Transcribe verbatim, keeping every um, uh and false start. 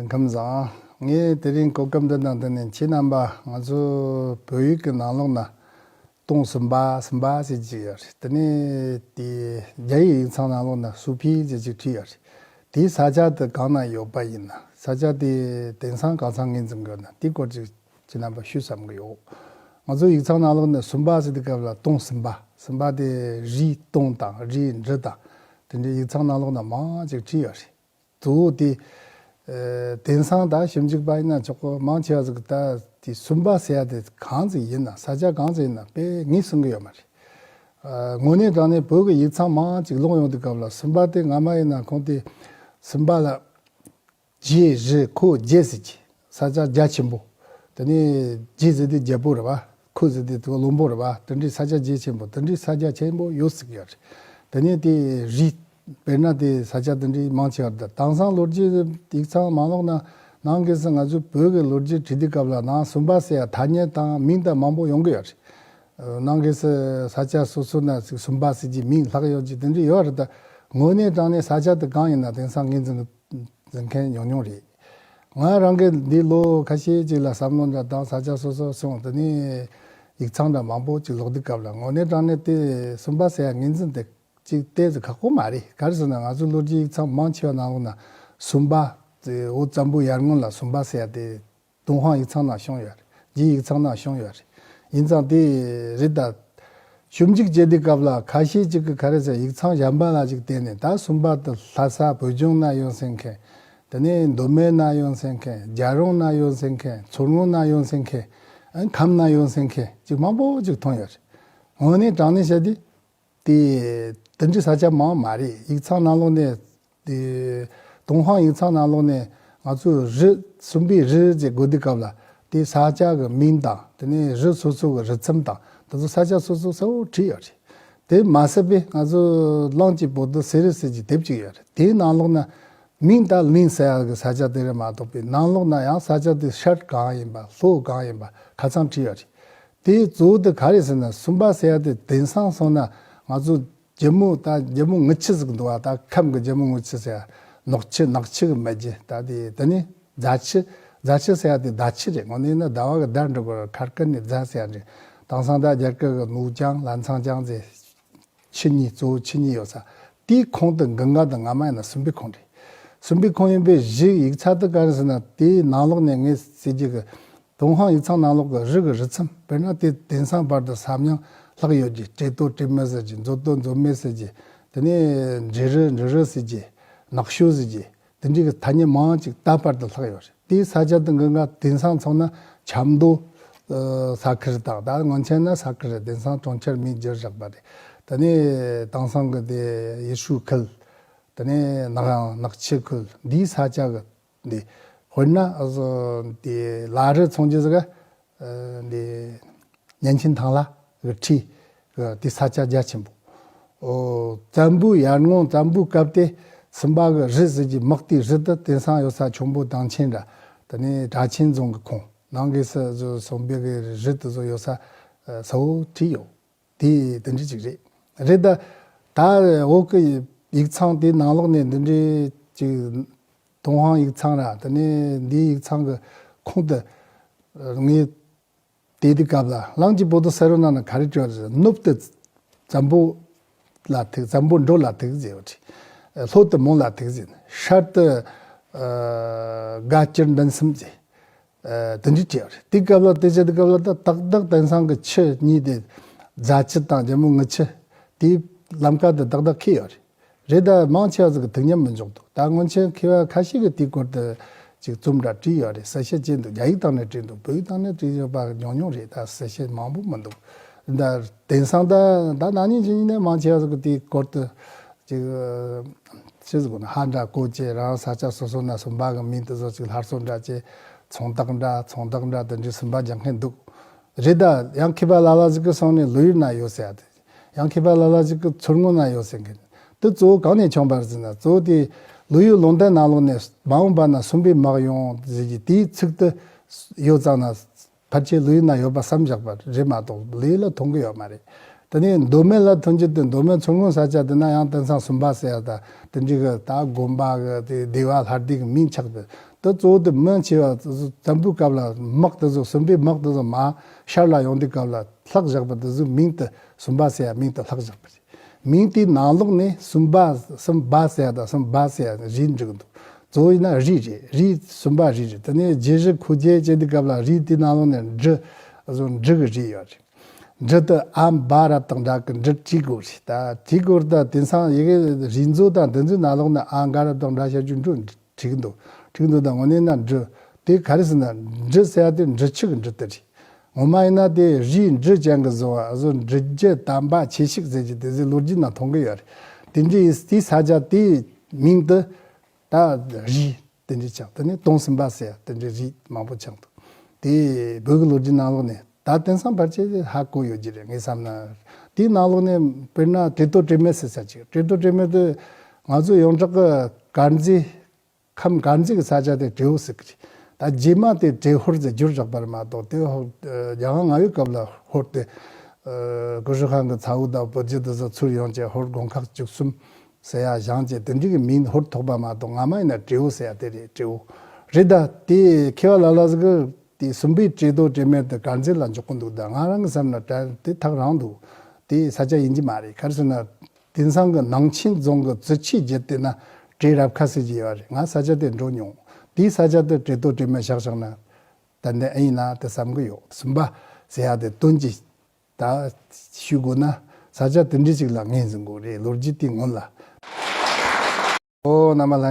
ཁམས་བཟང་། ངས་དེ་རིང་གོ་སྐབས་འདི་དང་བསྟུན་ནས་ཁྱེད་རྣམ་པ་ང་ཚོ་བོད་ཡིག་གི་ནང་ལོགས་ན་སྟོང་སུམ་པ་སུམ་པ་ཟེར་གྱི་ཡོད་རེད། དེ་ནས་དེ་རྒྱ་ཡིག་ཡིག་ཚང་ནང་ལོགས་ན་སུ་ཕི་ཟེར་གྱི་བྲིས་ཡོད་རེད། དེའི་ས་ཆ་དེ་གང་ན་ཡོད་པ་ཡིན་ན། ས་ཆ་དེ་དེང་སང་གང་ས་ངོས་འཛིན་དགོས་ན་དེའི་སྐོར་ཅིག་ཁྱེད་རྣམ་པ་ཞུ་བསམ་གྱི་ཡོད། ང་ཚོ་ཡིག་ཚང་ནང་ལོགས་ནས་སུམ་པ་ཟེར་དུས་སྐབས་ལ་སྟོང་སུམ་པ། སུམ་པ་དེ་རིའི་སྟོང་དང་རིའི་འབྲི་དང་དེ་འདྲའི་ཡིག་ཚང་ནང་ལོགས་ན་མང་ཅིག་བྲིས་ཡོད་རེད། གཙོ་བོ་དེ་ཨ་དེང་སང་ད་ཞིབ་འཇུག་པ་ཡིན་ན་ཆོག་གི། མང་ཆེ་བ་ཟིག་ད་དེ་སུམ་པ་ཟེར་ཡ་དེ་གང་ཟིག་ཡིན་ན། ས་ཆ་གང་ཟིག་ཡིན་ན་དཔེ་ངས་གསུང་གི་ཡོད་མ་རེད། ཨ་དངོས་གནས་དྲང་གནས་བོད་ཀྱི་ཡིག་ཚང་མང་ཅིག་ཀློག་ཡོང་དུས་སྐབས་ལ་སུམ་པ་དེ་སྔ་མ་ཡིན་ན་ཁོང་དེ་སུམ་པ་ལ་རྒྱ་རི་ཁོ་རྒྱ་ཟེར་གྱི། ས་ཆ་རྒྱ་ཆེན་པོ། དེ་ནས་རྒྱ་ཟེར་དུས་རྒྱལ་པོ་རེད་པ། ཁོ་ཟེར་དུས་དེ་བློན་པོ་རེད་པ། དེ་འདྲའི་ས་ཆ་རྒྱ་ཆེན་པོ། དེ་འདྲའི་ས་ཆ་ཆེན་པོ་ཡོད་ཟེར་གྱི་ཡོད་རེད། དེ་ནས་དེ་རི། དཔེར་ན་དེ་ས་ཆ་དེ་འདྲའི་མང་ཆེ་བ་དེ་དེང་སང་ལོ་རྒྱུས་ཡིག་ཚང་མ་ཀློག་ན། ནང་གི་སུ་ང་ཚོའི་བོད་ཀྱི་ལོ་རྒྱུས་བྲིས་དུས་སྐབས་ལ་ནང་སུམ་པ་ཟེར་ཡ་ཐ་སྙད་དང་མིང་དང་མང་པོ་ཡོང་གི་ཡོད་རེད། ནང་གི་སུ་ས་ཆ་སོ་སོ་ན་ཅིག་སུམ་པ་ཟེར་གྱི་མིང་ལྷག་ཡོད་ཀྱི་དེ་འདྲ་ཡོད་རེད། ད་དངོས་གནས་དྲང་གནས་ས་ཆ་དེ་གང་ཡིན་ན་དེང་སང་ངོས་འཛིན་འཛིན་མཁན་ཉུང་ཉུང་རེད། ང་རང་གི་འདི་ལོ་ཁ་ཤས་ཅིག་ལ་བསམ་བློ་འདྲ་བཏང་། ས་ཆ་སོ་སོ་སོང་། དེ་ནས་ཡིག་ཚང་འདྲ་མང་པོ་ཅིག་ཀློག་དུས་སྐབས་ལ་དངོས་གནས་དྲང་གནས་དེ་སུམ་པ་ཟེར་ཡ་ངོས་འཛིན་དེ་ཅིག་ཏོག་ཙམ་ཁག་པོ་མ་རེད། ག་རེ་ཟེར་ན་ང་ཚོའི་ལོ་རྒྱུས་ཡིག་ཚང་མང་ཆེ་བ་ནང་ལོགས་ན་སུམ་པ་དེ་བོད་བཙན་པོའི་ཡར་སྔོན་ལ་སུམ་པ་ཟེར་ཡ་དེ། ཏུན་ཧོང་ཡིག་ཚང་ནང་བྱུང་ཡོད་རེད། རྒྱའི་ཡིག་ཚང་ནང་བྱུང་ཡོད་རེད། ཡིན་ཙང་དེ་རེད། ད་ཞིབ་འཇུག་བྱེད་དུས་སྐབས་ལ་ཁ་ཤས་ཅིག་གིས་ག་རེ་ཟེར། ཡིག་ཚང་གཞན་པ་ལ་ཅིག་བལྟས་ནས་ད་སུམ་པ་དེ་ལྷ་ས་བོད་ལྗོངས་ན་ཡོད་ཟེར་མཁན། དེ་ནས་མདོ་སྨད་ན་ཡོད་ཟེར་མཁན། རྒྱལ་རོང་ན་ཡོད་ཟེར་མཁན། མཚོ་སྔོན་ན་ཡོད་ཟེར་མཁན། ཨ་ཁམས་ན་ཡོད་ཟེར་མཁན་ཅིག་མང་པོ་ཅིག་མཐོང་ཡོད་རེད། དངོས་གནས་དྲང་གནས་བཤད་དུས། དེ་དེ་འདྲའི་ས་ཆ་མང་མ་རེད། ཡིག་ཚང་ནང་ལོགས་ནས་དེ་ཏུན་ཧོང་ཡིག་ཚང་ནང་ལོགས་ནས་ང་ཚོས་རི་སུམ་པའི་རི་ཅེས་འགོད་དུས་སྐབས་ལ་དེ་ས་ཆ་གི་མིང་དང་དེ་ནས་རི་སོ་སོ་གི་རི་མཚམས་དང་དེ་ཚོ་ས་ཆ་སོ་སོ་གསལ་བོ་བྲིས་ཡོད་རེད། དེ་མ་ཟད་པའི་ང་ཚོ་གླང་གི་པོ་ཏི་སེ་རི་ཟེར་གྱི་དེབ་ཅིག་ཡོད་རེད། དེའི་ནང་ལོགས་ན་མིང་དང་གླིང་ཟེར་ཡག་གི་ས་ཆ་དེ་རེད་མ་གཏོགས་པའི་ནང་ལོགས་ན་ཡང་ས་ཆ་དེ་ཤར་གང་ཡིན་པ་ལྷོ་གང་ཡིན་པ་ཁ་ཚང་བྲིས་ཡོད་རེད། དེའི་གཙོ་བོ་དེ་ག་རེ་ཟེར་ན་སུམ་པ་ཟེར་ཡ་དེ་དེང་སང་སོང་ན་ང་ཚོ་རྒྱལ་མོ་ད་རྒྱལ་མོ་ངུ་ཆུ་ཟིག་འདུག་བ། ད་ཁམས་ཀྱི་རྒྱལ་མོ་ངུ་ཆུ་ཟེར་ཡ་ནག་ཆུ་ནག་ཆུ་གི་མི་རྒྱུད་ད་དེ་དེ་ནི་རྫ་ཆུ། རྫ་ཆུ་ཟེར་ཡ་དེ་ཟླ་ཆུ་རེད། དངོས་གནས་ན་ཟླ་བ་གི་ཟླ་འགྲོ་གི་རེད། ཁ་སྐད་ནས་རྫ་ཟེར་ཡ་རེད། དེང་སང་ད་རྒྱ་སྐད་གི་ནུའུ་ཅང་ལན་ཚང་ཅང་ཟེར། ཆུ་གཉིས་གཙོ་བོ་ཆུ་གཉིས་ཡོད་ས་དེའི་ཁོངས་དེ་གི་ང་དང་ང་མ་ཡིན་ན་སུམ་པའི་ཁོངས་རེད། སུམ་པའི་ཁོངས་ཡིན་པའི་གཞི་ཡིག་ཚང་དེ་ག་རེ་ཟེར་ན་དེའི་ནང་ལོགས་ནས་ངས་ཟེར་རྒྱུ་གི་ཏུན་ཧོང་ཡིག་ཚང་ནང་ལོགས་ཀྱི་རི་གི་རི་མཚམས། དཔེར་ན་དེ་དེང་སང་བར་དུ་ས་མིང་ལྷག་ཡོད་ཀྱི། བཀྲས་རྡོ་བཀྲས་མི་ཟེར་གྱི། མཛོད་རྡོ་མཛོད་མི་ཟེར་གྱི། དེ་ནས་འབྲི་རུ་འབྲི་རུ་ཟེར་གྱི། ནག་ཤོད་ཟེར་གྱི། དེ་འདྲའི་གི་ཐ་སྙད་མང་ཅིག་ད་བར་དུ་ལྷག་ཡོད་རེད། དེའི་ས་ཆ་དེ་གི་ང་དེང་སང་མཚོན་ན་ཆབ་མདོ་ས་ཁུལ་དང་། ད་སྔོན་ཆད་ན་ས་ཁུལ་རེད། དེང་སང་གྲོང་ཁྱེར་མིང་བསྒྱུར་བཞག་པ་རེད། དེ་ནས་དེང་སང་གི་དེ་ཡུལ་ཤུལ་ཁུལ། དེ་ནས་ནག་ནག་ཆུ་ཁུལ། འདིའི་ས་ཆ་གི་འདི། དཔེར་ན་ཨ་ཟོ་འདི་ལ་རི་མཚོན་རྒྱུ་ཟིག་ག་ཨ་འདི་ཉན་ཆིན་ཐང་ལ་གི་ཁྲི་གི་དེ་ས་ཆ་རྒྱ་ཆེན་པོ། ཨོ་བཙན་པོའི་ཡར་སྔོན་བཙན་པོའི་སྐབས་དེ་སུམ་པ་གི་རི་ཟེར་གྱི་དམག་དེའི་རི་དེ་དེང་སང་ཡོད་ས་ཁྱུང་པོ་དང་ཆེན་ར། དེ་ནས་གྲྭ་ཆེན་རྫོང་གི་ཁོངས་ནང་གི་ས་ཟོ་སུམ་པའི་གི་རི་དེ་ཚོ་ཡོད་ས་ཨ་གསལ་བོ་བྲིས་ཡོད། དེ་དེ་འདྲ་ཅིག་རེད། རེད་ད། ད་འོག་གི་ཡིག་ཚང་དེའི་ནང་ལོགས་ནས་འདི་འདྲའི་ཅིག་ཏུན་ཧོང་ཡིག་ཚང་ར། དེ་ནས་འདིའི་ཡིག་ཚང་གི་ཁོངས་དེ་ངས་བལྟས་དུས་སྐབས་ལ་གླང་གི་པོ་ཏི་སེ་རི་ནང་ན་ག་རེ་བྲིས་པ་རེད། ནུབ་ཏུ་བཙན་པོ་ལ་ཐུག་བཙན་པོ་འབྲོ་ལ་ཐུག་ཟེར་བ་རེད། ལྷོ་དུ་མོན་ལ་ཐུག་ཟེར། ཤར་དུ་ཨ་དགའ་སྐྱིད་འབེན་གསུམ་ཟེར། ཨ་དེ་འདྲའི་བྲིས་པ་རེད། དེའི་སྐབས་ལ་དེ་བྱས་དུས་སྐབས་ལ་ད་ཏག་ཏག་དེང་སང་གི་ཆུ་གཉིས་དེ་རྫ་ཆུ་དང་རྒྱལ་མོ་ངུ་ཆུ་དེའི་ལམ་ཁ་དེ་ཏག་ཏག་འཁེལ་ཡོད་རེད། རེད་ད་མང་ཆེ་བ་ཟིག་གི་ཐུགས་མཉམ་མི་འཇོག་འདུག་ད་སྔོན་ཆད་མཁས་པ་ཁ་ཤས་ཀྱིས་དེའི་སྐོར་དུ་ཅིག་རྩོམ་འདྲ་བྲིས་ཡོད་རེད། གསལ་བཤད་བྱས་འདུག་རྒྱ་ཡིག་སྟེང་ནས་བྲིས་འདུག་བོད་ཡིག་སྟེང་ནས་བྲིས་ཡོད་པ་ཉུང་ཉུང་རེད། ད་གསལ་བཤད་མང་པོ་མི་འདུག་ད་དེང་སང་ད་ད་ན་ནིང་ཕྱི་ནས་མང་ཆེ་བ་ཟིག་གིས་དེའི་སྐོར་དུ་ཅིག་ཅི་ཟེར་དགོས་ན། ཧ་འདྲ་གོ་ཅེས་རང་ས་ཆ་སོ་སོ་ན་སུམ་པ་གི་མིང་དེ་ཚོ་ཅིག་སླར་གསོ་འདྲ་བྱས། མཚུངས་རྟགས་འདྲ་མཚུངས་རྟགས་འདྲ་དེ་འདྲའི་སུམ་པ་རྒྱག་མཁན་འདུག་རེད་ད། ཡང་མཁས་པ་ལ་ལ་ཞིག་གིས་སོང་ནས་ལོ་ཡུལ་ན་ཡོད་ཟེར་ཡ་དེ། ཡང་མཁས་པ་ལ་ལ་ཞིག་གིས་མཚོ་སྔོན་ན་ཡོད་ཟེར་མཁན་དེ་གཙོ་བོ་གང་ནས་བྱུང་བ་རེད་ཟེར་ན། གཙོ་བོ་དེ་ལོ་ཡུལ་ལུང་བསྟན་ནང་ལོགས་ནས་མ་འོངས་པ་ན་སུམ་པའི་དམག་ཡོང་ཟེར་གྱི་དེའི་ཚིག་དེ་ཡོད་ཙང་ན། ཕལ་ཆེར་ལོ་ཡུལ་ན་ཡོད་པ་བསམ་བཞག་པ་རེད་མ་གཏོགས་ལོ་ཡུལ་ལ་ཐོན་གི་ཡོད་མ་རེད། དེ་ནས་མདོ་སྨད་ལ་ཐོན་རྒྱུ་དེ་མདོ་སྨད་མཚོ་སྔོན་ས་ཆ་དེ་ན་ཡང་དེང་སང་སུམ་པ་ཟེར་ཡ་ད་དེ་འདྲའི་གི་ད་དགོན་པ་གི་དེ་སྡེ་བ་ལྷ་སྡེ་གི་མིང་ཆགས་པའི་ དེ་གཙོ་བོ་དེ་མི་ཆེ་བ་དེ་ཚོ་དམ་པའི་སྐབས་ལ་དམག་དེ་ཚོ་སུམ་པའི་དམག་དེ་ཚོ་མར་ཤར་ལ་ཡོང་དུས་སྐབས་ལ་ལྷག་བཞག་པ་དེ་ཚོའི་མིང་དེ་སུམ་པ་ཟེར་ཡ་མིང་དེ་ལྷག་བཞག་པ་རེད། མིང་དེའི་ནང་ལོགས་ནས་སུམ་པ་སུམ་པ་ཟེར་ཡ་དང་སུམ་པ་ཟེར་ཡ་རེད་འགྲིག་འདུག་གཙོ་བོ་ཡིན་ན་རི་རེད། རི་སུམ་པ་རི་རེད། དེ་ནས་རྗེས་གཞི་ཁོ་རྗེ་བྱེད་དུས་སྐབས་ལ་རི་དེའི་ནང་ལོགས་ནས་འབྲི་བཟོ་འབྲི་གི་རི་ཡོད་རེད། འབྲི་དེ་ཨ་འབའ་རབ་དང་འདྲ་གི་འབྲི་བྲིས་དགོས་རེད། ད་བྲིས་དགོས་རེད། ད་དེང་སང་ཡི་གེ་རིག་མཛོད་དང་དེ་ཚོའི་ནང་ལོགས་ནས་ཨ་འགའ་རབ་དང་འདྲ་བྱ་རྒྱུ་འགྲོ་བྲིས་གི་འདུག་བྲིས་གི་འདུག་ད་དངོས་གནས་ན་འབྲི་དེ་ག་རེ་ཟེར་ན་འབྲི་ཟེར་ཡ་དེ་འབྲི་ཆུ་གི་འབྲི་དེ་རེད། ངོ་མ་ཡིན་ན་དེ་རིའི་འབྲི་ཅན་གི་བཟོ་བ་བཟོ་འབྲི་རྒྱུ་དམ་པ་ཆེ་ཤོས་ཟེར་གྱི་དེ་ཚོའི་ལོ་རྒྱུས་ནང་མཐོང་གི་ཡོད་རེད། དེ་འདྲའི་དེའི་ས་ཆ་དེའི་མིང་དེ་ད་རི་དེ་འདྲའི་ཆགས། དེ་ནས་དོང་སུམ་པ་ཟེར་དེ་འདྲའི་རི་མང་པོ་ཆགས་འདུག་དེ་བོད་ཀྱི་ལོ་རྒྱུས་ནང་ལོགས་ནས་ད་དེང་སང་བར་ཆད་ཧ་གོ་ཡོད་ཀྱི་རེད་ངས་བསམ་ན། དེའི་ནང་ལོགས་ནས་དཔེར་ན་བྲེ་ལྟོ་བྲེ་མེད་ཟེར་ས་ཅིག་བྲེ་ལྟོ་བྲེ་མེད་དེ་ང་ཚོ་ཡོངས་གྲགས་ཀྱི་དཀར་མཛེས། ཁམས་དཀར་མཛེས་ཀྱི་ས་ཆ་དེ་བྲེ་བོ་ཟེར་གི་རེད། ད་རྗེས་མ་དེ་བྲེ་ཧོར་ཟེར་བསྒྱུར་བཞག་པ་རེད་མ་གཏོགས་དེ་ཧོར་རྒྱལ་དབང་ལྔ་པའི་སྐབས་ལ་ཧོར་དེ་ཀུ་ཤུ་ཁང་གི་ཚ་བོ་དང་བུ་རྒྱུད་དེ་ཚོ་ཚུར་ཡོང་བྱས་ཧོར་དགུང་ཁག་བཅུ་གསུམ་ཟེར་ཡ་བཞེངས་བྱས་དེ་འདྲའི་གི་མིང་ཧོར་ཐོགས་པ་མ་གཏོགས་སྔ་མ་ཡིན་ན་བྲེ་བོ་ཟེར་ཡ་དེ་རེད། བྲེ་བོ་རེད། ད་དེ་མཁས་པ་ལ་ལ་ཟིག་གི་དེ་སུམ་པའི་བྲེ་ལྟོ་བྲེ་མེད་དེ་དཀར་མཛེས་ལ་འཇོག་གི་འདུག་ད་ང་རང་གི་བསམ་ན་དྲན་དེ་ཐག་རིང་འདུག་དེ་ས་ཆ་ཡིན་གྱི་མ་རེད། ག་རེ་ཟེར་ན། དེང་སང་གི་ནང་ཆེན་རྫོང་གི་ཙི་ཆུའི་རྒྱུད་དེ་ན་བྲེ་རབ་ཁ་ཟེར་གྱི་ཡོད་རེད། ང་ས་ཆ་དེ་འགྲོ་མྱོང་། དེའི་ས་ཆ་དེ་བྲེ་ལྟོ་བྲེ་མེད་བཞག་བཞག་ན་ཏན་ཏན་ཨེ་ཡིན་ན་དེ་བསམ་གི་ཡོད། སུམ་པ་ཟེར་ཡ་དེ་དོན་གྱིས་ད་ཞུ་དགོས་ན་ས་ཆ་དེ་འདྲ་ཞིག་ལ་ངོས་འཛིན་དགོས་རེད། ལོ་རྒྱུས་དེའི་སྔོན་ལ། ཨོ་རྣམ་པ་ལྷན།